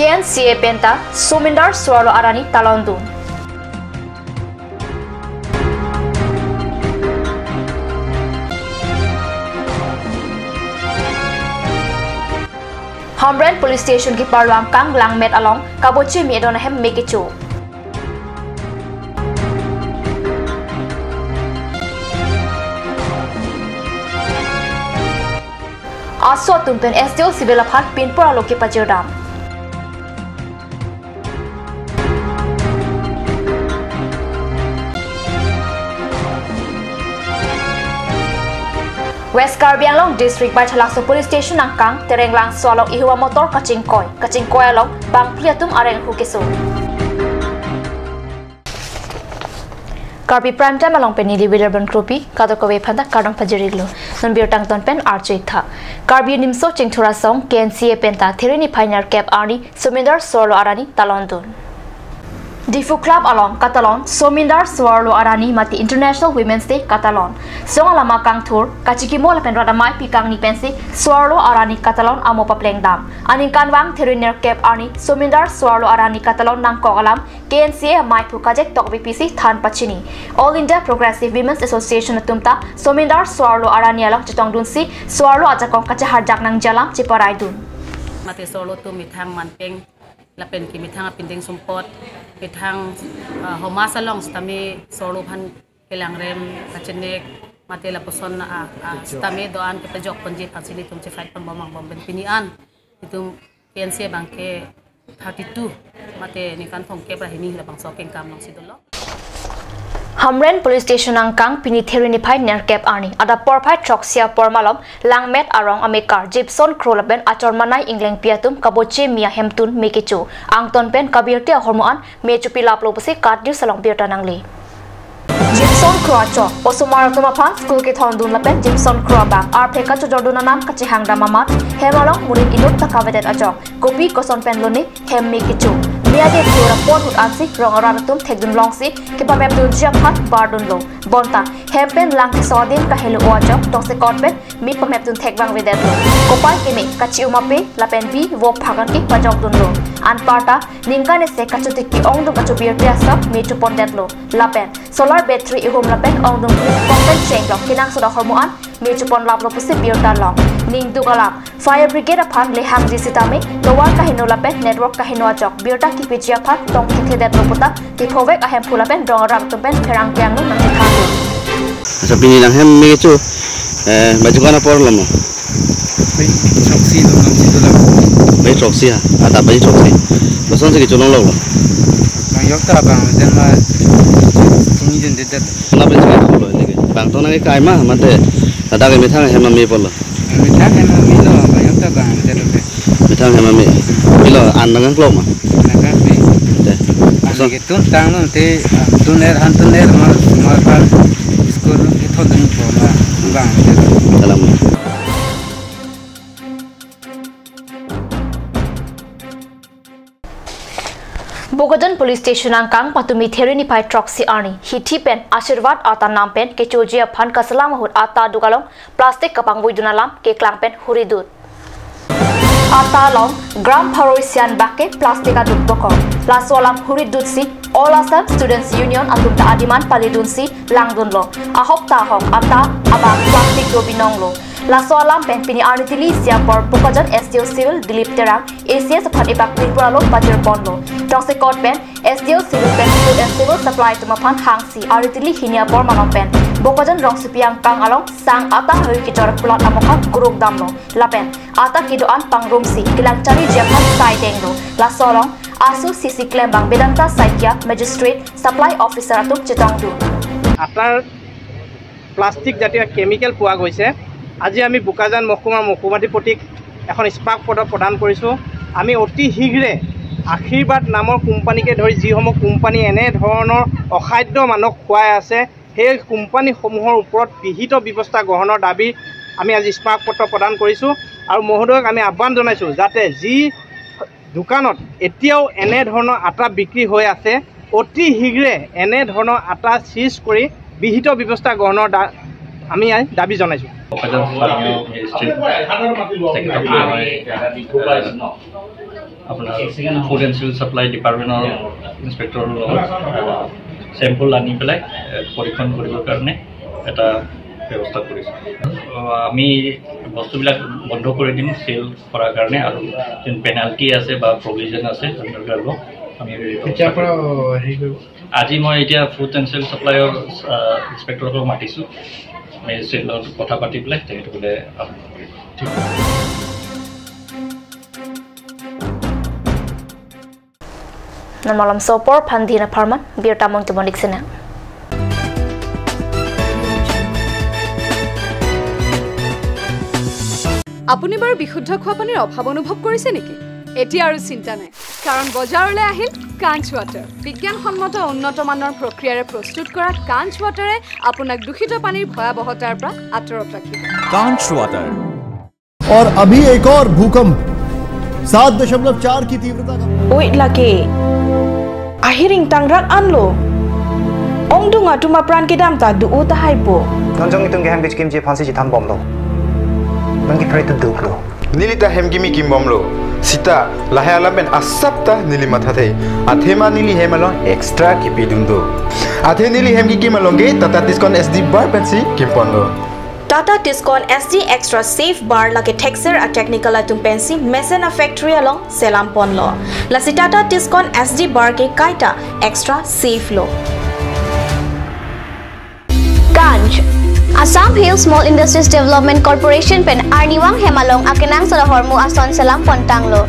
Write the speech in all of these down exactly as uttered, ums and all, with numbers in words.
N C A penta Somindar Suarlo Arani talon dun. Hamren Police Station keparlo angkang langmet along kaboche mi edon ahem me kecho. ASO atum pen S D O Civil aphan pinpur alo kepajirdam. West Karbi Anglong District Baithalangso Police Station angkang Terenglangso along ihum amotor kachingkoi, kachingkoi along bangphli atum areng hu keso. Karbi Prime Time along pen neli William Kropi, kadokave aphanta kardom pajirlo. Non birta angton pen architha. Karbi Nimso Chingthur Asong, K N C A penta There niphai nerkep arni Somindar Suarlo Arani talon dun. Diphu Club along katalon Somindar Suarlo Arani mate International Women's Day katalon. Song alama kangthur, kachikimo lapen rat amei pikangni pensi Suarlo Arani katalon amo paplengdam. Aningkanvang There nerkep arni Somindar Suarlo Arani katalon nangkok alam K N C A amei aphu Kajek Tokbi P C than pachini. All India Progressive Women's Association atum ta Somindar Suarlo Arani along chetongdunsi Suarlo ajakong kacheharjak nangji alam cheparaidun. Mate Suarlo atum methang manpeng lapen ke methang apindeng sumpot, methang, ah, homas along sitame Suarlo aphan kelangrem, kachenek, mate lapuson, ah, ah, sitame do-an kepajok ponji aphansi nelitum chefight ponbom angbong pen pini an itum K N C A abangke thirty-two mate ningkan thomkep ra hini labangso akengkam alongsi dolo. Hamren Police Station angkang pini There niphai nerkep arni adap porphai throksi apor malom langmet arong amekar Gibson Kro lapen achor manai inglengpi atum kaboche mi ahemtun me kecho. Angton pen kabirta ahormu an me chopilaplo pusi KAT News along birta nangle. Gibson Kro achor osomar atum aphan school kethondun lapen Gibson Kro abang arphe kachojordun anam kachehangdam amat hem along monit inut ta kavedet ajok kopi koson pen lone hem me kecho. Me ade thura pon ahut ansi rong arat atum thekdun longsi kepamepdunji aphan bardunlo. Bonta hem pen lang keso adim kahelo ajok tongsekot pen me pamepdun thekvang vedetlo. Kopai keme kachi-um ape lapen bi vo phakan ke pajokdunlo. Anparta ningkan isi kachotiki ongdung kachobirta asap me chopondetlo. Lapen solar battery ihum lapen ongdung kong pen chenglok kenangsot ahormu an me choponlaplo pusi birta long. Ningduk alam, fire brigade aphan lehangji sitame tower kaheno lapen network kaheno ajok birta kipiji aphan tong thekthedetlo puta tiphovek ahemphu lapen rong arat atum pen pherangke angno nangkethanlo. Accha, pini nanghem me kecho, eh, baji ko-an apor lo mo? Baji throksi lo nangsi dolang. Baji throksi ha, adap baji throksi. Kosonsi kecholongloklo? Bang yok ta bang, jen ma, tingni jen dedet. Nap pen chingthurlo, leke. Bang tong nangkekai ma, mate, ladak ke methang hem ame apotlo? Methang hem ame lo, bang yok ta bang, dedet. Methang hem ame. Pilo, an nangkangklok ma? Nangkangkle. Te. An so- ke tun tanglo te, tun er, han tun er, mar, mar kan school kethondun po ma, bang, dedet. Dalam. Bokajan Police Station angkang patumi There niphai throksi arni hithi pen Ashirwad ata nam pen kechoji aphan kaselam ahut ata duk along plastic kapangvoidun alam keklang pen huridut. Ata along gram pharo isi an bak ke plastic aduk bokok. Laso alam huridutsi All Assam Students Union atum ta adiman palidunsi langdunlo. Ahok ta ahok ata abang plastic do binonglo. Laso alam pen pini arni tili isi apor Bokajan S D O Civil Dilip Terang A C S aphan ibak pinpur alo pajirponlo. Tongsekot pen S D O Civil pen Food and Civil Supply atum aphan hangsi arni tili hini apor malom pen Bokajan rongsopi angkang along sang ata hoi kechor plot amokha guruk damlo. Lapen ata kedo-an pangrumsi kelang chariji aphan sai denglo. Laso along ASU C C klembang Vedanta Saikia, Magistrate, Supply Officer atum chetongdun. আটাৰ প্লাষ্টিক জাতীয় কেমিকেল পোৱা গৈছে। আজি আমি বোকাজান মহকুমাৰ মহকুমাধিপতিক এখন স্মাৰক পত্ৰ প্ৰদান কৰিছোঁ। আমি অতি শীঘ্ৰে আশীৰ্বাদ নামৰ কোম্পানীকে ধৰি যিসমূহ কোম্পানী এনেধৰণৰ অসাধ্য মানুহক খুৱাই আছে, সেই কোম্পানীসমূহৰ ওপৰত বিহিত ব্যৱস্থা গ্ৰহণৰ দাবী আমি আজি স্মাৰক পত্ৰ প্ৰদান কৰিছোঁ। আৰু মহোদয়ক আমি আহ্বান জনাইছোঁ যাতে যি দোকানত এতিয়াও এনেধৰণৰ আটা বিক্ৰী হৈ আছে, অতি শীঘ্ৰে এনেধৰণৰ আটা চিজ কৰি বিহিত ব্যৱস্থা গ্ৰহণৰ দা-, আমি দাবী জনাইছোঁ। Bokajan Sthaniya District Secretary, আপোনাৰ ফুড এণ্ড চিভিল ছাপ্লাই ডিপাৰ্টমেণ্টৰ ইনস্পেক্টৰৰ লগত, আহ, চেম্পল আনি পেলাই, আহ, পৰীক্ষণ কৰিবৰ কাৰণে এটা ব্যৱস্থা কৰিছোঁ। আহ, আমি বস্তুবিলাক বন্ধ কৰি দিম চেল কৰাৰ কাৰণে, আৰু যোন পেনাল্টি আছে বা প্ৰভিজন আছে, তেনেকুৱাবোৰ আমি ব্যৱস্থা কেতিয়াৰ পৰা কৰিম। হেৰি কৰিব? আজি মই এতিয়া ফুড এণ্ড চিভিল ছাপ্লাইৰ, আহ, ইনস্পেক্টৰক মাতিছোঁ। আমি চেলৰ কথা পাতি পেলাই তেখেতসকলে আৰম্ভ কৰিম। Non malomso apor aphan dina pharman, birta mong tumon dik sena. আপুনি বাৰু বিশুদ্ধ খোৱা পানীৰ অভাৱ অনুভৱ কৰিছে নেকি? এতিয়া আৰু চিন্তা নাই, কাৰণ বজাৰলৈ আহিল কাঞ্চ ৱাটাৰ। বিজ্ঞানসন্মত উন্নত মানৰ প্ৰক্ৰিয়াৰে প্ৰস্তুত কৰা কাঞ্চ ৱাটাৰে আপোনাক দূষিত পানীৰ ভয়াৱহতাৰ পৰা আঁতৰত ৰাখিব। Kanch Water। और अभी एक और भूकंप सात दशमलव चार की तीव्रता का। Oi lake. Ahiring tangrak anlo. Ongdung atum apran kedam ta do-o tahai po. Non jong itum kehem kechikimji aphansi chetham bomlo. Non kephere tu duklo. Neli ta hem kimi kim bomlo. Sita, lahai alam pen asap ta neli mathathe. Athema neli hem along extra kipidun do. Athe neli hem kikim along ke Tata Tiscon S D Bar pensi kimponlo. Tata Tiscon S D Extra Safe Bar lake thekser a-technical atum pensi mesen a-factory along selam ponlo. Lasi Tata Tiscon S D Bar ke kaita extra safe lo. Kanch. Assam Hill Small Industries Development Corporation pen arnivang hem along akenangsot ahormu ason selam pon tanglo.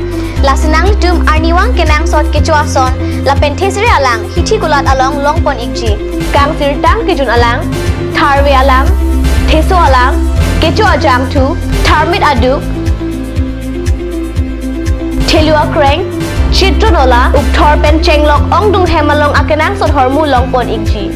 Lasi nanglitum arnivang kenangsot kecho ason lapen thesere alang hithi kulat along longpon ikji. Kangsirtang kejun alang, tharve alang, theso alang, kecho ajangthu, tharmit aduk, thelu akreng, chitro nola, ukthor pen chenglok ongdung hem along akenangsot hormu longpon ikji.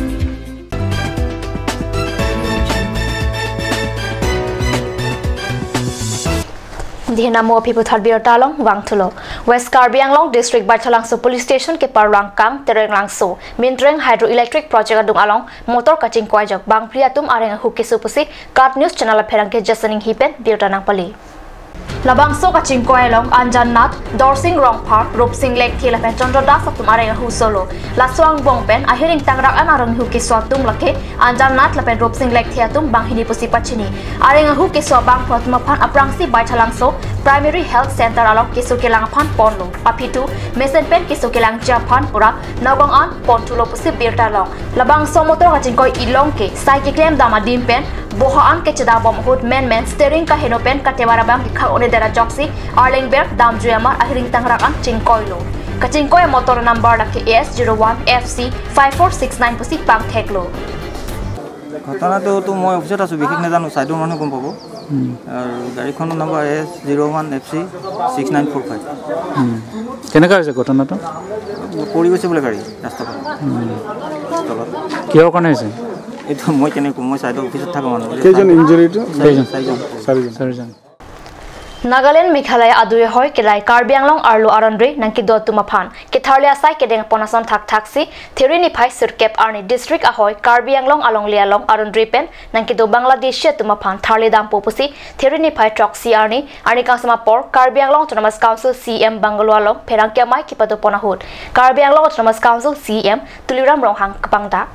Dina mo aphi puthot birta along vangthulo. West Karbi Anglong District Baithalangso Police Station keparlo angkang Tereng Langso, Mintreng Hydroelectric Project adung along motor kachingkoi ajok bangphli atum areng ahu keso pusi KAT News Channel apherangke Jason Inghi pen birta nangpali. Labangso kachingkoi along Anjan Nath, Dorsing Rongphar, Rupsing Lekthe lapen Chandra Das atum areng ahu solo. Laso angbong pen ahiring tangrak an areng ahu keso atum lake Anjan Nath lapen Rupsing Lekthe atum banghini pusi pachini. Areng ahu keso abangphu atum aphan aphrangsi Baithalangso Primary Health Center along keso kelang aphan ponlo. Aphi tu mesen pen keso kelangji aphan pura Nagaon an ponthulo pusi birta long. Labangso motor kachingkoi along ke sai keklem dam adim pen boha an kechedabom ahut menmen steering kaheno pen katevar abang kekhang un-edet ajoksi arleng ber damjui amar ahiring tangrak an chingkoilo. Kachingkoi motor number lake A S zero one F C five four six nine pusi pangtheklo. ঘটনাটো তো মই অফিচত আছোঁ, বিশেষ নাজানো, ছাইডৰ মানুহে গম পাব। হুম। আৰু গাড়ীখনৰ নম্বৰ S zero' one F C six nine four five. হুম। কেনেকা হৈছে ঘটনাটো? পৰি গৈছে বোলে গাড়ী ৰাস্তাৰ পৰা। হুম। তলত। কিহৰ কাৰণে হৈছে? এইটো মই কেনেকৈ ক'ম, মই ছাইডৰ অফিচত থকা মানুহ। কেইজন ইঞ্জুৰিটো? চাৰিজন। কেইজন? চাৰিজন। চাৰিজন। চাৰিজন। Nagaland, Meghalaya adui ahoi kelai Karbi Anglong arlo aron-re nangkedo atum aphan ketharli asai kedeng pon ason thakthaksi Theri niphai sirkep arni district ahoi Karbi Anglong alongle along aron-re pen nangkedo Bangladeshi atum aphan tharli dampo pusi Theri niphai throksi arni, arni kangsam apor Karbi Anglong Autonomous Council C E M bungalow along pherangke amei kepado pon ahut Karbi Anglong Autonomous Council C E M Tuliram Ronghang kepangdak.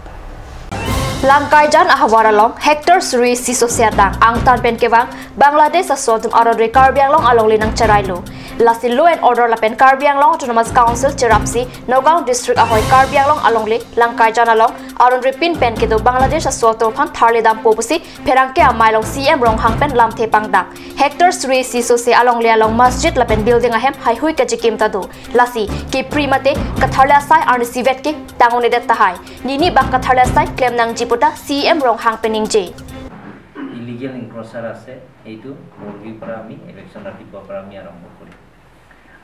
Langkaijan ahavar along hectare suri isi sose adang angtan pen kevang Bangladesh aso atum aron-re Karbi Anglong alongle nangcherailo. Lasi law and order lapen Karbi Anglong Autonomous Council cherapsi Nagaon District ahoi Karbi Anglong alongle Langkaijan along aron-re pin pen kedo Bangladesh aso atum aphan tharli dampo pusi pherangke amei along C E M Ronghang pen lamthe pangdak. Hectare suri isi sose alongle along masjid lapen building ahem heihui kachikim ta do. Lasi kepri mate katharli asai arni isivet ke tang un-edet tahai. Nini bak katharli asai klem nangji pu ta C E M Ronghang pen ningje. Illegal এনক্ৰচাৰ আছে, এইটো পৰহিৰ পৰা আমি, ইলেকশ্যন ৰাতিপুৱাৰ পৰা আমি আৰম্ভ কৰিম।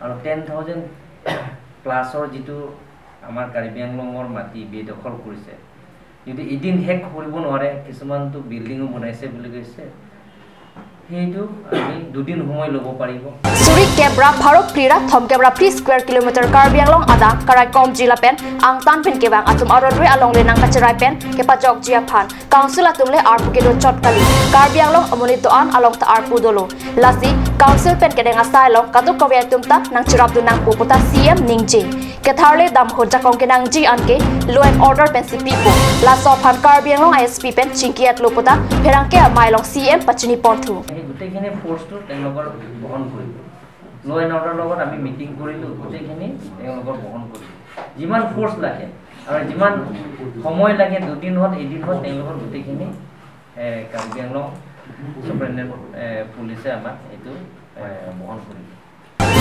আৰু টেন থাউজেণ্ড প্লাছৰ যিটো আমাৰ কাৰ্বি আংলঙৰ মাটি বেদখল কৰিছে, যদি এদিন শেষ কৰিব নোৱাৰে, কিছুমানতো বিল্ডিঙো বনাইছে বুলি কৈছে, সেইটো আমি দুদিন সময় ল'ব পাৰিব। Suri kep ra pharo phli ra thom kep ra phli square kilometer Karbi Anglong adang karaikomji lapen angtan pen kevang atum aron ri alongle nangkacherai pen kepajokji aphan Council atum le arpu kedo chot kali. Karbi Anglong amonit do-an along ta arpu dolo. Lasi Council pen kedeng asai along kadokave atum ta nangcherapdun nangpo puta C M ningje. Ketharle damhut jakong kenangji anke law and order pensi pipo. Laso aphan Karbi Anglong I S P pen chingki-etlo puta pherangke amei along C M pachini ponthu. সেই গোটেইখিনি ফ'ৰ্চটো তেওঁলোকৰ বহন কৰিব। ল' and order লগত আমি মিটিং কৰিলোঁ, গোটেইখিনি তেওঁলোকৰ বহন কৰিব। যিমান ফ'ৰ্চ লাগে আৰু যিমান সময় লাগে, দুদিন হওক, এদিন হওক, তেওঁলোকৰ গোটেইখিনি এ, কাৰ্বি আংলং চুপাৰিনটেণ্ডেণ্ট এ, পুলিচে আমাক এইটো এ, বহন কৰিব।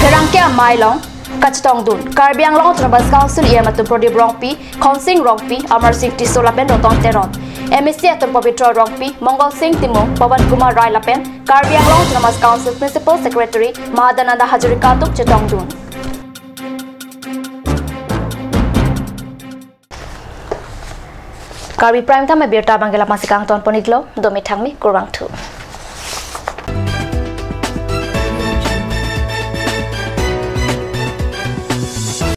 Pherangke amei along kachetongdun Karbi Anglong Autonomous Council E M atum Prodip Rongpi, Khonsing Rongpi, Amar Sing Tisso lapen Roton Teron. M A C atum Pabitra Rongpi, Mongol Sing Timung, Pawan Kumar Rai lapen Karbi Anglong Autonomous Council Principal Secretary Mahadananda Hazarika atum chetongdun. Karbi Prime Time abirta abang ke la-an si kangton pon-iklo, dome thangmi, kurvangthu.